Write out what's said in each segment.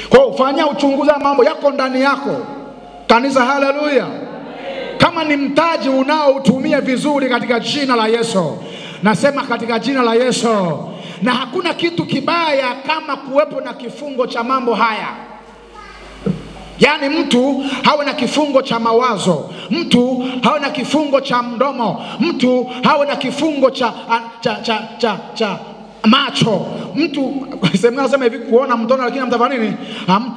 Kwa hiyo fanya uchunguzi wa mambo yako ndani yako. Kanisa, haleluya. Kama ni mtaji unaoutumia vizuri katika jina la Yesu. Nasema katika jina la Yesu. Na hakuna kitu kibaya kama kuwepo na kifungo cha mambo haya. Yaani mtu hawe na kifungo cha mawazo, mtu hawe na kifungo cha mdomo, mtu hawe na kifungo cha macho. Mtu sema hivi kuona mtona lakini hamtafanya nini?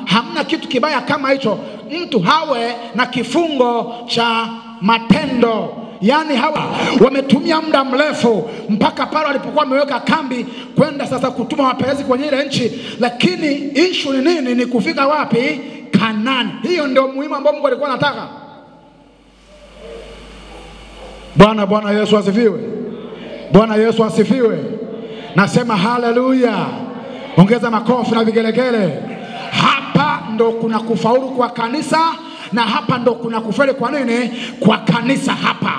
Hamna kitu kibaya kama hicho. Mtu hawe na kifungo cha matendo. Yaani hawa wametumia muda mrefu mpaka pale walipokuwa wameweka kambi kwenda sasa kutuma wapelelezi kwenye ile nchi, lakini issue ni nini? Ni kufika wapi? Kanani. Hiyo ndio muhimu ambao Mungu alikuwa anataka. Bwana Yesu asifiwe. Bwana Yesu asifiwe. Nasema haleluya. Ongeza makofi na vigelegele. Hapa ndo kuna kufaulu kwa kanisa, na hapa ndo kuna kufeli kwa nini? Kwa kanisa hapa.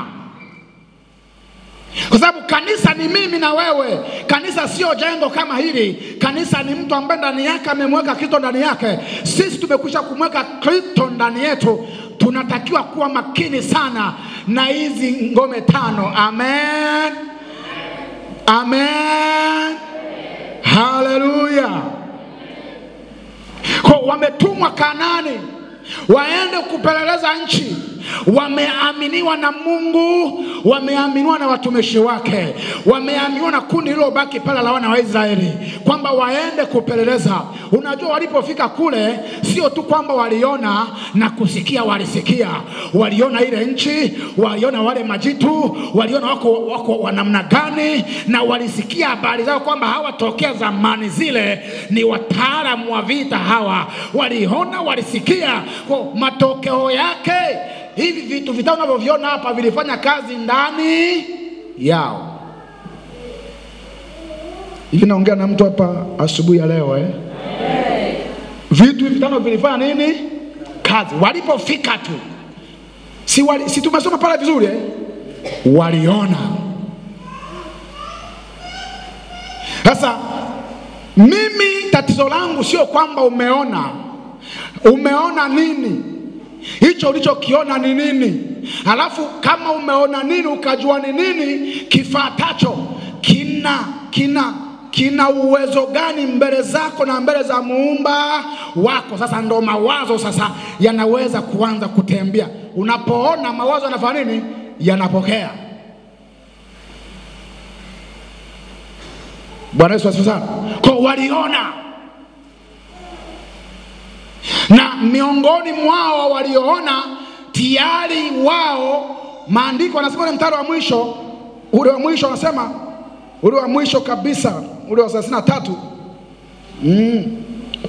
Kwa sababu kanisa ni mimi na wewe. Kanisa sio jengo kama hili. Kanisa ni mtu ambaye ndani yake amemweka Kristo ndani yake. Sisi tumekwisha kumweka Kristo ndani yetu. Tunatakiwa kuwa makini sana na hizi ngome tano. Amen. Amen. Haleluya. Kwa wametumwa Kanani waende kupeleleza nchi. Wameaminiwa na Mungu, wameaminiwa na watumishi wake, wameaminiwa na kundi lililobaki pale la wana wa Israeli kwamba waende kupeleleza. Unajua walipofika kule sio tu kwamba waliona na kusikia, walisikia. Waliona ile nchi, waliona wale majitu, waliona wako wa namna gani, na walisikia habari zao kwamba hawa tokea zamani zile ni wataalamu wa vita hawa. Waliona, walisikia. Kwa matokeo yake hivi vitu vitano unavyoviona hapa vilifanya kazi ndani yao. Hivi naongea na mtu hapa asubuhi ya leo eh? Vitu vitano vilifanya nini? Kazi. Walipofika tu. Si tumesoma pale vizuri eh? Waliona. Sasa mimi tatizo langu sio kwamba umeona. Umeona nini? Hicho ulichokiona ni nini? Alafu kama umeona nini ukajua ni nini kifuatacho, kina uwezo gani mbele zako na mbele za muumba wako. Sasa ndo mawazo sasa yanaweza kuanza kutembea. Unapoona mawazo yanafanya nini? Yanapokea. Bwana Yesu asifiwe sana. Kwa waliona, na miongoni mwao walioona tayari wao, maandiko yanasema ule mstari wa mwisho, ule wa mwisho anasema, ule wa mwisho kabisa, ule wa 33.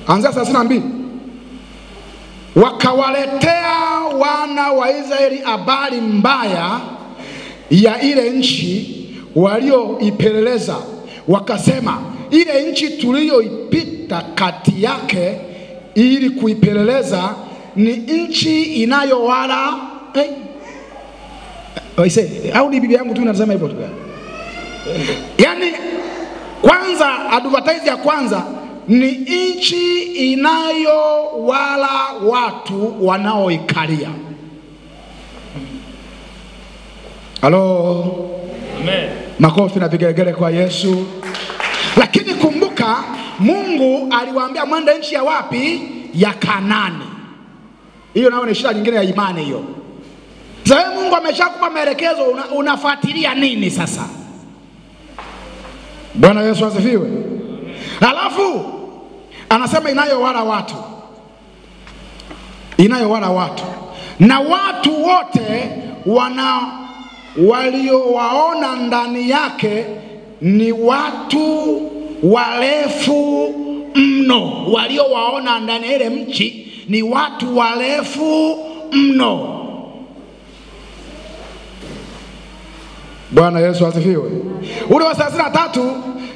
Anza 32. Wakawaletea wana wa Israeli habari mbaya ya ile nchi walioipeleleza, wakasema ile nchi tuliyoipita kati yake ili kuipeleleza ni nchi inayowala au ni bibi yangu tu inasema hivyo tu. Yaani kwanza advertise ya kwanza ni nchi inayowala watu wanaoikalia. Halo. Amen. Makofi na vigelegele kwa Yesu. Lakini kumbuka Mungu aliwaambia mwende nchi ya wapi? Ya Kanani. Hiyo nayo ni shida nyingine ya imani hiyo. Sasa Mungu ameshakupa maelekezo, unafuatilia nini sasa? Bwana Yesu asifiwe. Alafu anasema inayowala watu. Inayowala watu. Na watu wote waliowaona ndani yake ni watu warefu mno. Waliowaona ndani ya ile mchi ni watu warefu mno. Bwana Yesu asifiwe. Ule wa 33,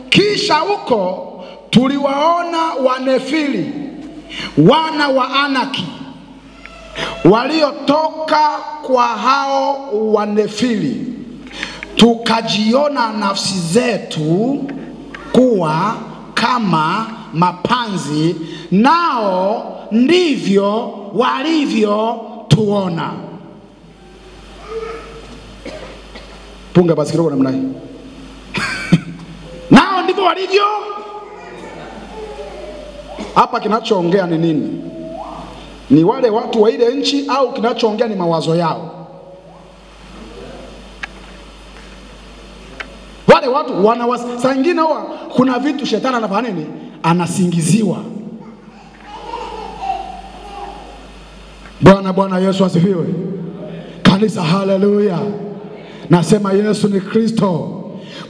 kisha huko tuliwaona Wanefili, wana wa Anaki, waliotoka kwa hao Wanefili, tukajiona nafsi zetu kuwa kama mapanzi, nao ndivyo walivyo tuona. Punga basi kidogo namna hii. Nao ndivyo walivyo. Hapa kinachoongea ni nini? Ni wale watu wa ile nchi au kinachoongea ni mawazo yao? Wale watu saa nyingine huwa kuna vitu shetani anafanya nini? Anasingiziwa. Bwana Yesu asifiwe. Kanisa, haleluya. Nasema Yesu ni Kristo.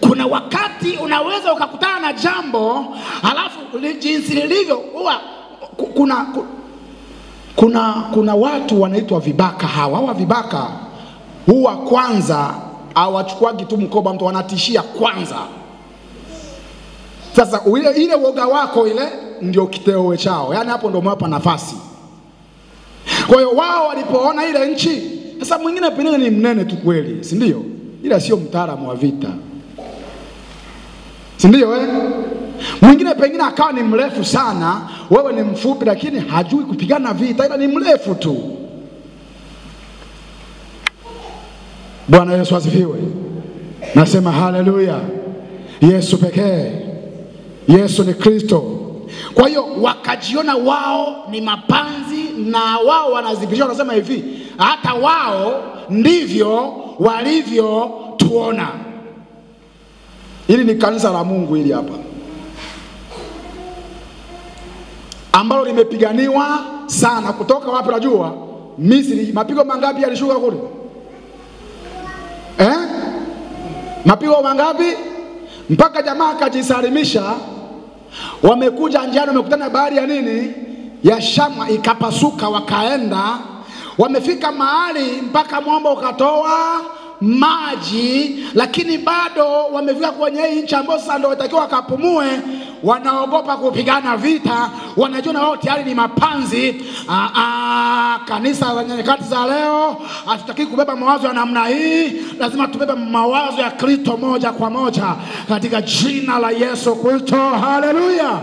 Kuna wakati unaweza ukakutana na jambo alafu jinsi lilivyo huwa kuna watu wanaitwa vibaka. Hawa vibaka huwa kwanza hawachukuagi tu mkoba mtu, wanatishia kwanza. Sasa ile woga wako ile ndio kiteo chao. Yaani hapo ndio mwapa nafasi. Kwa hiyo wao walipoona ile nchi, sasa mwingine pengine ni mnene tu kweli, si ndio? Ila sio mtaalamu wa vita. Si ndio eh? Mwingine pengine akawa ni mrefu sana, wewe ni mfupi lakini hajui kupigana vita, ila ni mrefu tu. Bwana Yesu asifiwe. Nasema haleluya. Yesu pekee. Yesu ni Kristo. Kwa hiyo wakajiona wao ni mapanzi, na wao wanazibisha, wanasema hivi, hata wao ndivyo walivyo tuona. Hili ni kanisa la Mungu hili hapa, ambalo limepiganiwa sana kutoka wapi unajua? Misri. Mapigo mangapi yalishuka kule? Mapigo mangapi? Mpaka jamaa akajisalimisha. Wamekuja njiani, wamekutana bahari ya nini? Ya Shamu, ikapasuka wakaenda. Wamefika mahali mpaka mwamba ukatoa maji, lakini bado wamefika kwenye nchi ambayo sasa ndio watakiwa wakapumue. Wanaogopa kupigana vita, wanajiona wao tayari ni mapanzi. Kanisa la nyakati za leo hatutaki kubeba mawazo ya namna hii. Lazima tubebe mawazo ya Kristo moja kwa moja katika jina la Yesu Kristo. Haleluya.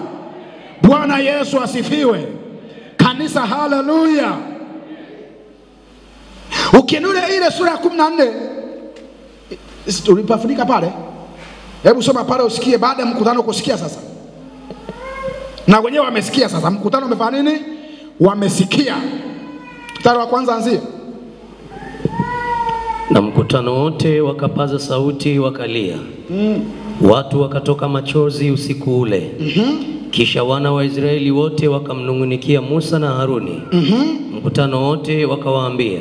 Bwana Yesu asifiwe. Kanisa, haleluya. Ukiendelea ile sura ya 14 ulipafunika pale. Hebu soma pale usikie, baada ya mkutano kusikia sasa. Na wenyewe wamesikia sasa. Mkutano umefanya nini? Wamesikia. Mstari wa kwanza anzia. Na mkutano wote wakapaza sauti wakalia. Watu wakatoka machozi usiku ule. Kisha wana wa Israeli wote wakamnungunikia Musa na Haruni. Mkutano wote wakawaambia,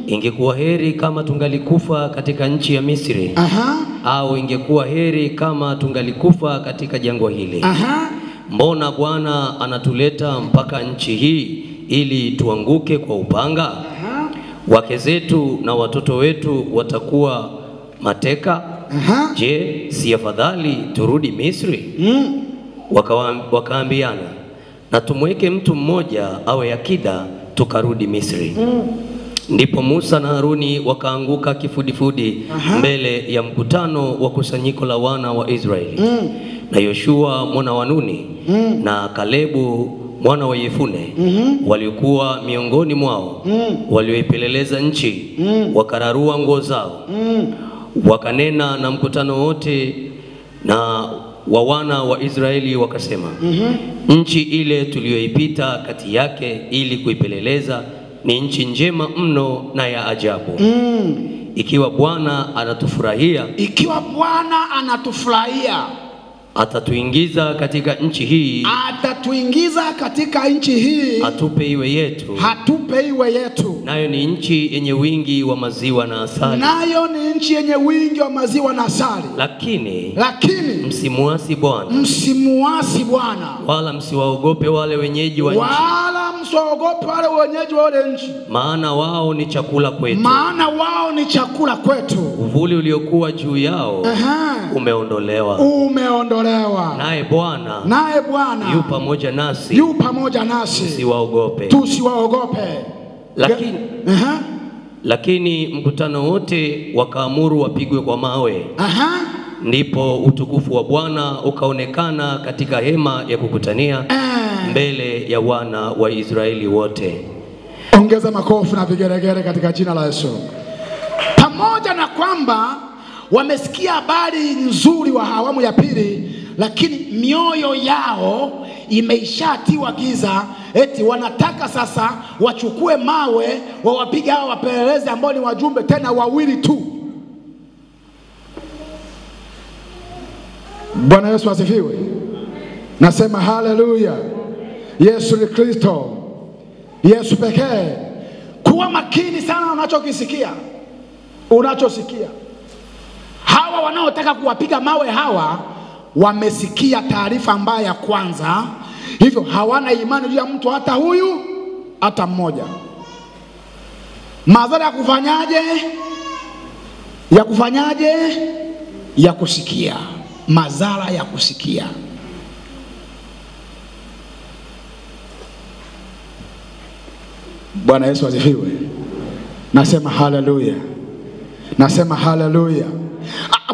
ingekuwa heri kama tungalikufa katika nchi ya Misri, au ingekuwa heri kama tungalikufa katika jangwa hili. Mbona Bwana anatuleta mpaka nchi hii ili tuanguke kwa upanga? Wake zetu na watoto wetu watakuwa mateka. Je, si afadhali turudi Misri? Wakaambiana, na tumweke mtu mmoja awe akida tukarudi Misri. Ndipo Musa na Haruni wakaanguka kifudifudi mbele ya mkutano wa kusanyiko la wana wa Israeli. Na Yoshua mwana wa Nuni na Kalebu mwana wa Yefune waliokuwa miongoni mwao walioipeleleza nchi, wakararua nguo zao. Wakanena na mkutano wote na wa wana wa Israeli wakasema, nchi ile tuliyoipita kati yake ili kuipeleleza ni nchi njema mno na ya ajabu. Ikiwa Bwana anatufurahia, ikiwa Bwana anatufurahia, atatuingiza katika nchi hii, atatuingiza katika nchi hii, atupe iwe yetu, atupe iwe yetu, nayo ni nchi yenye wingi wa maziwa na asali, nayo ni nchi yenye wingi wa maziwa na asali. Lakini msimuasi Bwana, msimuasi Bwana, wala msiwaogope wale wenyeji wa nchi, wala msiwaogope wale wenyeji wa ile nchi, maana wao ni chakula kwetu, maana wao ni chakula kwetu. Uvuli uliokuwa juu yao umeondolewa, umeondolewa. Naye Bwana yu pamoja nasi, yu pamoja nasi, tusiwaogope, tusiwaogope. Lakini mkutano wote wakaamuru wapigwe kwa mawe. Ndipo utukufu wa Bwana ukaonekana katika hema ya kukutania mbele ya wana wa Israeli wote. Ongeza makofi na vigeregere katika jina la Yesu. Pamoja na kwamba wamesikia habari nzuri wa awamu ya pili, lakini mioyo yao imeishatiwa giza. Eti wanataka sasa wachukue mawe wawapige hao wapelelezi ambao ni wajumbe, tena wawili tu. Bwana Yesu asifiwe. Nasema haleluya. Yesu ni Kristo. Yesu pekee. Kuwa makini sana unachokisikia. Unachosikia. Hawa wanaotaka kuwapiga mawe hawa wamesikia taarifa mbaya ya kwanza, hivyo hawana imani juu ya mtu hata huyu hata mmoja. Madhara ya kufanyaje? Ya kufanyaje? Ya kusikia. Madhara ya kusikia. Bwana Yesu asifiwe. Nasema haleluya. Nasema haleluya.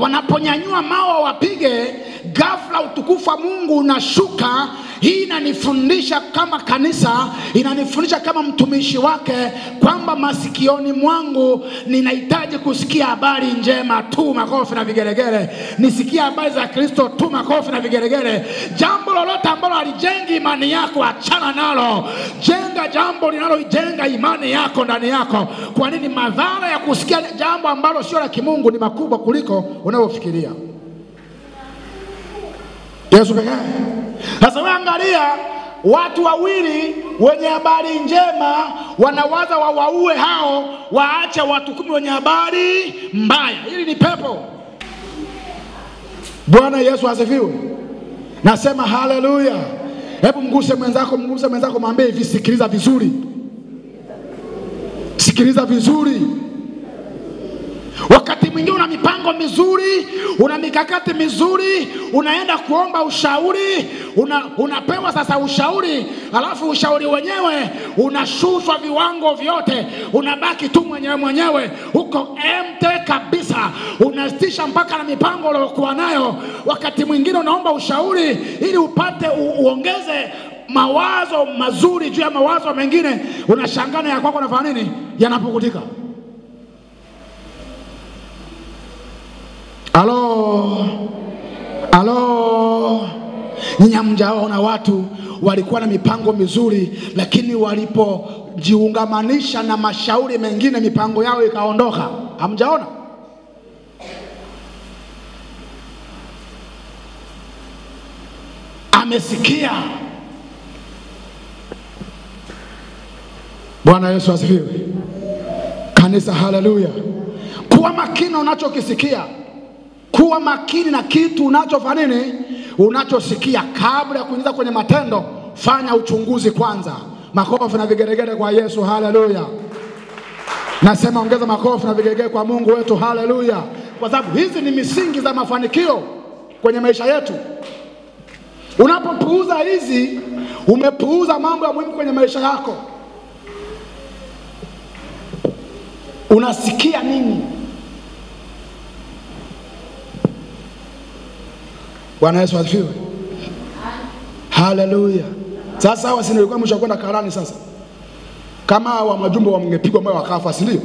Wanaponyanyua mawe wapige, ghafla utukufu wa Mungu unashuka. Hii inanifundisha kama kanisa, inanifundisha kama mtumishi wake kwamba masikioni mwangu ninahitaji kusikia habari njema tu, makofi na vigelegele. Nisikie habari za Kristo tu, makofi na vigelegele. Jambo lolote ambalo halijengi imani yako, achana nalo. Jenga jambo linaloijenga imani yako ndani yako. Kwa nini? Madhara ya kusikia jambo ambalo sio la kimungu ni makubwa kuliko unavyofikiria. Yesu pekee. Sasa wewe angalia, watu wawili wenye habari njema wanawaza wawaue hao, waache watu 10 wenye habari mbaya. Hili ni pepo. Bwana Yesu asifiwe. Nasema haleluya. Hebu mguse mwenzako, mguse mwenzako, mwambie hivi, sikiliza vizuri. Sikiliza vizuri. Wakati mwingine una mipango mizuri, una mikakati mizuri, unaenda kuomba ushauri, unapewa sasa ushauri, alafu ushauri wenyewe unashushwa viwango vyote, unabaki tu mwenyewe mwenyewe, uko empty kabisa, unasitisha mpaka na mipango uliyokuwa nayo. Wakati mwingine unaomba ushauri ili upate uongeze mawazo mazuri juu ya mawazo mengine, unashangana ya kwako unafanya nini? Yanapukutika. Alo, alo. Nyinyi hamjaona watu walikuwa na mipango mizuri, lakini walipojiungamanisha na mashauri mengine mipango yao ikaondoka? Hamjaona? Amesikia. Bwana Yesu asifiwe. Kanisa, haleluya. Kuwa makini unachokisikia. Kuwa makini na kitu unachofanya nini? Unachosikia. Kabla ya kuingiza kwenye matendo, fanya uchunguzi kwanza. Makofi na vigeregere kwa Yesu, haleluya. Nasema ongeza makofi na vigeregere kwa Mungu wetu, haleluya. Kwa sababu hizi ni misingi za mafanikio kwenye maisha yetu. Unapopuuza hizi, umepuuza mambo ya muhimu kwenye maisha yako. Unasikia nini? Bwana Yesu asifiwe. Haleluya. Sasa hawa si nilikuwa mwisho kwenda Karani sasa. Kama hawa majumbe wamngepigwa moyo wakafa, si ndio?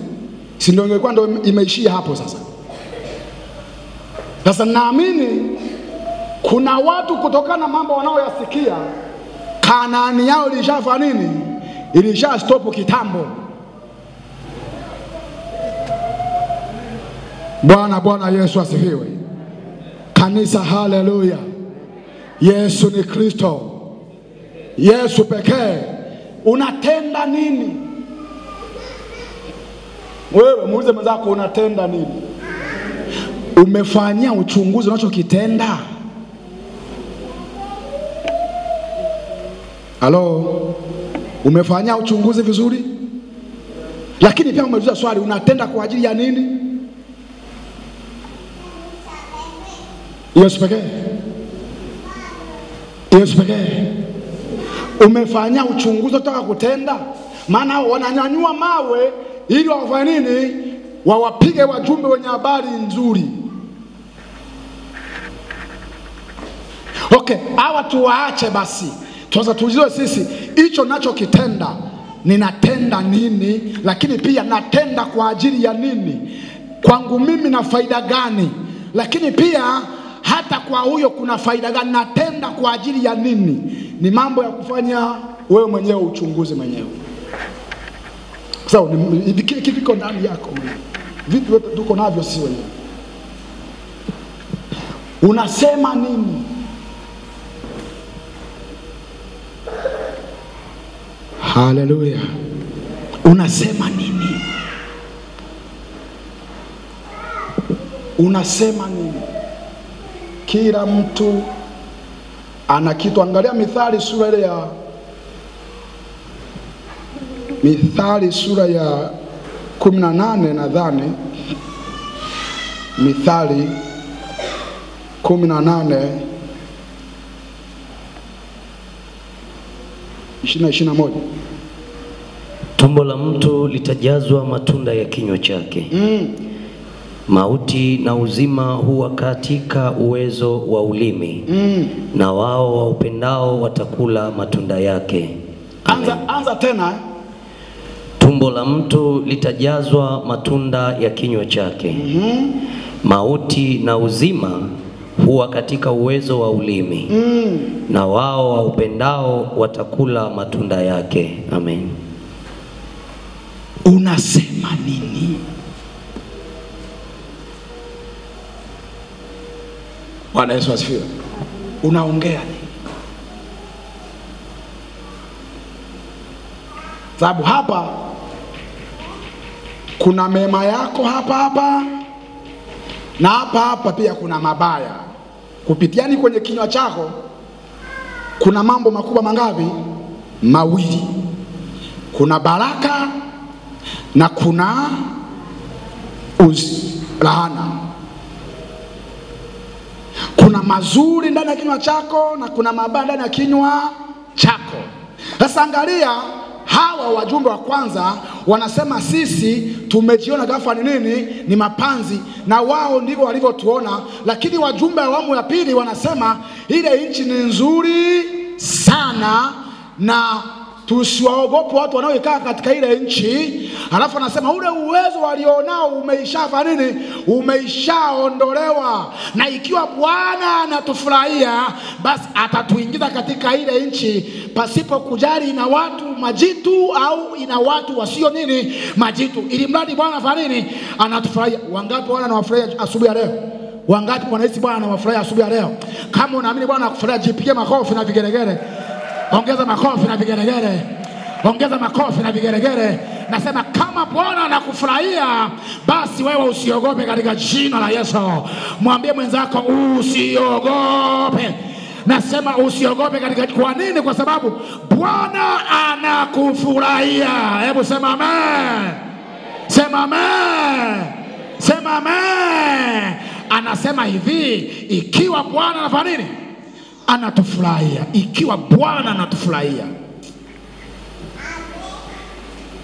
Si ndio ingekuwa ndio imeishia hapo sasa. Sasa naamini kuna watu kutokana na mambo wanaoyasikia, Kanaani yao ilishafanya nini? Ilisha stop kitambo. Bwana Yesu asifiwe. Kanisa, haleluya. Yesu ni Kristo. Yesu pekee. Unatenda nini? Wewe muulize mwenzako, unatenda nini? Umefanyia uchunguzi unachokitenda? Halo, umefanyia uchunguzi vizuri? Lakini pia umeuliza swali, unatenda kwa ajili ya nini? Yesu pekee. Yesu pekee. Umefanya uchunguzi unataka kutenda? Maana wananyanyua mawe ili wafanye nini? Wawapige wajumbe wenye habari nzuri. Okay, hawa tuwaache basi. Tuanza tujue sisi hicho nachokitenda, ninatenda nini, lakini pia natenda kwa ajili ya nini? Kwangu mimi na faida gani? Lakini pia hata kwa huyo kuna faida gani? Natenda kwa ajili ya nini? Ni mambo ya kufanya wewe mwenyewe uchunguze mwenyewe. Sawa, ni kile kiko ndani yako mwenyewe. Vitu tuko navyo sisi wenyewe. Unasema nini? Haleluya. Unasema nini? Unasema nini? Kila mtu ana kitu. Angalia Mithali sura ile ya Mithali sura ya 18 nadhani. Mithali 18 20-21. Tumbo la mtu litajazwa matunda ya kinywa chake. Mauti na uzima huwa katika uwezo wa ulimi. Na wao waupendao watakula matunda yake. Anza tena. Tumbo la mtu litajazwa matunda ya kinywa chake. Mauti na uzima huwa katika uwezo wa ulimi. Na wao waupendao watakula matunda yake. Amen. Unasema nini? Bwana Yesu asifiwe. Unaongea nini? Sababu hapa kuna mema yako hapa hapa, na hapa hapa pia kuna mabaya. Kupitiani kwenye kinywa chako kuna mambo makubwa mangapi? Mawili. Kuna baraka na kuna laana. Kuna mazuri ndani ya kinywa chako na kuna mabaya ndani ya kinywa chako. Sasa angalia hawa wajumbe wa kwanza wanasema sisi tumejiona ghafla ni nini? Ni mapanzi, na wao ndivyo walivyotuona. Lakini wajumbe wa awamu ya pili wanasema ile nchi ni nzuri sana na tusiwaogope watu wanaoikaa katika ile nchi. Alafu anasema ule uwezo walionao umeishafa nini? Umeishaondolewa. Na ikiwa Bwana anatufurahia, basi atatuingiza katika ile nchi pasipo kujali ina watu majitu au ina watu wasio nini? Majitu. Ili mradi Bwana afanye nini? Anatufurahia. Wangapi Bwana anawafurahia asubuhi ya leo? Wangapi wanahisi Bwana anawafurahia asubuhi ya leo? Kama unaamini Bwana anakufurahia, jipige makofi na vigelegele. Ongeza makofi na vigelegele. Ongeza makofi na vigelegele. Nasema kama Bwana anakufurahia, basi wewe usiogope katika jina la Yesu. Mwambie mwenzako usiogope. Nasema usiogope katika. Kwa nini? Kwa sababu Bwana anakufurahia. Hebu sema amen. Sema amen. Sema amen. Anasema hivi, ikiwa Bwana anafanya nini? Anatufurahia. Ikiwa Bwana anatufurahia.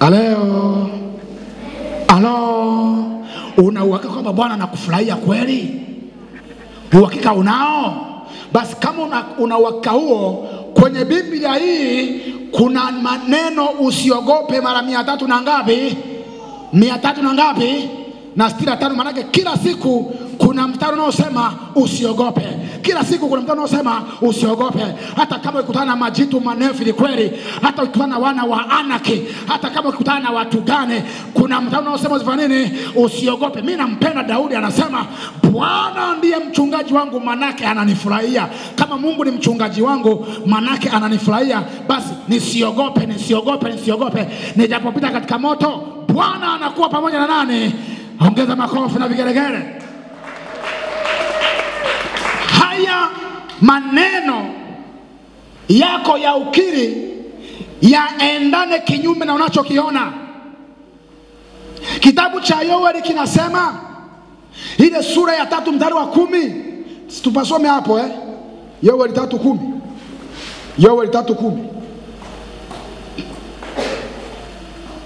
Aleo. Alo. Una uhakika kwamba Bwana anakufurahia kweli? Uhakika unao? Basi kama una uhakika huo, kwenye Biblia hii kuna maneno usiogope mara 300 na ngapi? 300 na ngapi? Na 65. Maanake kila siku kuna mstari unaosema usiogope. Kila siku kuna mstari unaosema usiogope. Hata kama ukikutana na majitu manefu kweli, hata ukikutana na wana wa Anaki, hata kama ukikutana na watu gani, kuna mstari unaosema usifanye nini? Usiogope. Mimi nampenda Daudi, anasema Bwana ndiye mchungaji wangu, manake ananifurahia. Kama Mungu ni mchungaji wangu, manake ananifurahia, basi nisiogope, nisiogope, nisiogope. Nijapopita katika moto, Bwana anakuwa pamoja na nani? Ongeza makofi na vigelegele. Haya maneno yako ya ukiri yaendane kinyume na unachokiona. Kitabu cha Yoeli kinasema ile sura ya 3 mstari wa 10. Tupasome hapo Yoeli 3:10. Yoeli 3:10.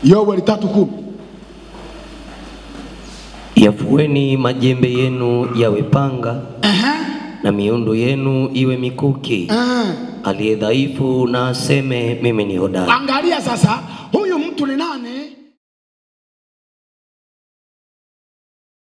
Yoeli 3:10. Yafueni majembe yenu yawe panga, na na miundu yenu iwe mikuki. Aliye dhaifu na aseme mimi ni hodari. Angalia sasa, huyu mtu